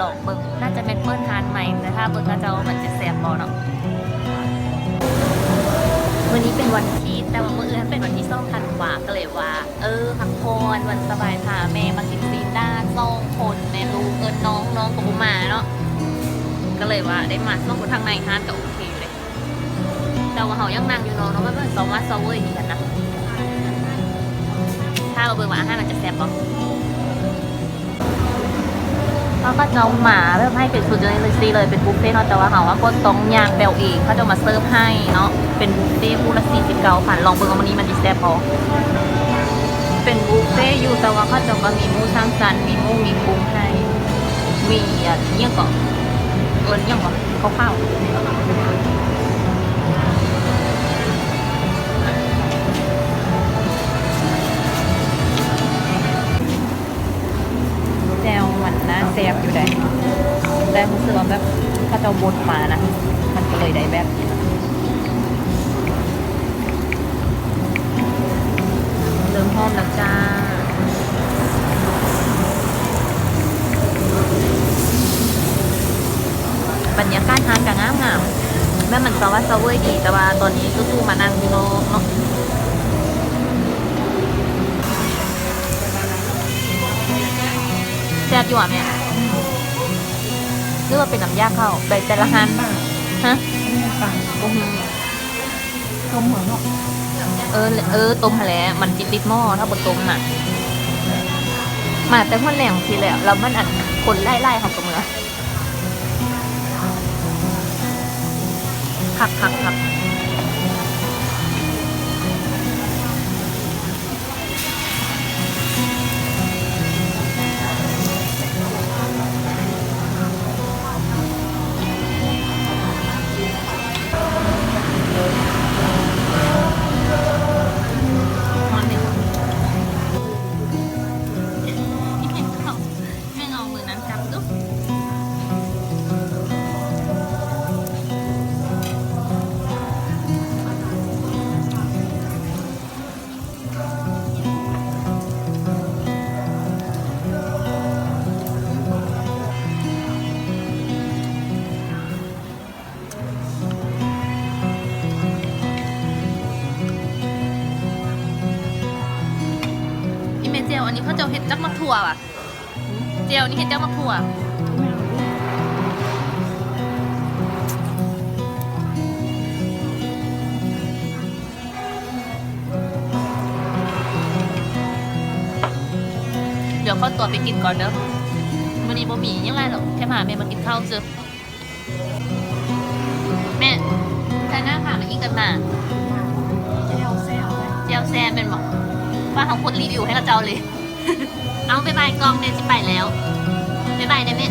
ລອງເບິ່ງ ໜ້າຈະແມ່ນເປີດຮ້ານໃໝ່ ແຕ່ຖ້າເບິ່ງເຂົາເຈົ້າວ່າມັນຈະແຊບບໍ່ເນາະ. ມື້ນີ້ເປັນວັນທີ ແຕ່ວ່າມື້ອື່ນເປັນວັນທີສອງທັນວາ ກໍເລີຍວ່າ ເອີ ພັກຜ່ອນ ວັນສະບາຍ ພາແມ່ມາກິນຊີ້ນດາດສອງຄົນ ແມ່ລູກ ເອີ້ນນ້ອງ ນ້ອງກໍບໍ່ມາເນາະ ກໍເລີຍວ່າໄດ້ມາສອງຄົນທາງໃນ ຮ້ານກໍໂອເຄຢູ່ເດ. ແຕ່ວ່າເຮົາຍັງນັ່ງຢູ່ເນາະ ເນາະ ມັນເປັນຊາວບ້ານຊາວເວີຍຄືກັນນະ. ຖ້າເຮົາເບິ່ງວ່າອາຫານມັນຈະແຊບບໍ່. ເຂົາເຈົ້າມາແບບໃຫ້ເປັນຊຸດຢູ່ໃນຊີ້ເລີຍ ເປັນບຸບເຟເນາະ ແຕ່ວ່າເຮົາກໍຕ້ອງຍ່າງໄປເອົາເອງ ເຂົາເຈົ້າມາເສີບໃຫ້ເນາະ. ເປັນບຸບເຟ ຜູ້ລະສີ່ສິບເກົ້າພັນ ລອງເບິ່ງວ່າມື້ນີ້ມັນຊິແຊບບໍ່. ເປັນບຸບເຟຢູ່ ແຕ່ວ່າເຂົາເຈົ້າກໍມີໝູສາມຊັ້ນ ມີໝູ ມີກຸ້ງໃຫ້ ມີ ອາ ອີ່ຫຍັງເກາະ ເອີ້ນຫຍັງວະ ເຂົ້າຂາວ ແຈ່ວມັນໜ້າແຊບຢູ່ໃດ ແຕ່ຮູ້ສຶກວ່າແບບເຂົາເຈົ້າບົດມານະ ມັນກໍເລີຍໄດ້ແບບ ເລີ່ມຫອມແລ້ວຈ້າ. ບັນຍາກາດຮ້ານກໍງາມໆ ແບບມັນສະຫວັດສະເຫວີຍດີ ແຕ່ວ່າຕອນນີ້ຕູ້ໆມານັ່ງຢູ່ນອກເນາະ. ແຊບຢູ່ຫວາແມ່? ຫຼືວ່າເປັນນ້ຳຢາເຂົ້າ ແບບແຕ່ລະຮ້ານ? ຮະ? ບໍ່ຮູ້. ຕົ້ມເນາະ ເອີ ເອີ ຕົ້ມຫັ້ນແຫຼະ ມັນຊິຕິດໝໍ້ ຖ້າບໍ່ຕົ້ມນະ. ມາແຕ່ຮອດແລງຊີ້ແຫຼະ ແລ້ວມັນ ອັນ ຄົນຫຼາຍໆ ເຮົາກໍເມືອ. ຄັກໆໆ. ແມ່ງເອົາມືນັ້ນຈັບດຸ. ອີແມ່ແຈ່ວອັນນີ້ເຂົາເຈົ້າເຮັດຈາກໝາກຖົ່ວຫວາ? ແຈ່ວນີ້ເຮັດຈາກໝາກຖົ່ວ. ດຽວຂໍຕົວໄປກິນກ່ອນເດີ ມື້ນີ້ບໍ່ມີຫຍັງຫຼາຍດອກ ແຄ່ພາແມ່ມາກິນເຂົ້າຊື່. ແມ່ ໃສ່ໜ້າຂາວມາອີກກັນມາ. ແຈ່ວແຊບ ແຈ່ວແຊບແມ່ນບໍ່? ວ່າເຮົາກົດຣີວິວໃຫ້ເຂົາເຈົ້າເລີຍ. ເອົາ ບາຍບາຍກ້ອງແດ່ ຊິໄປແລ້ວ ບາຍບາຍແດ່ແມ່.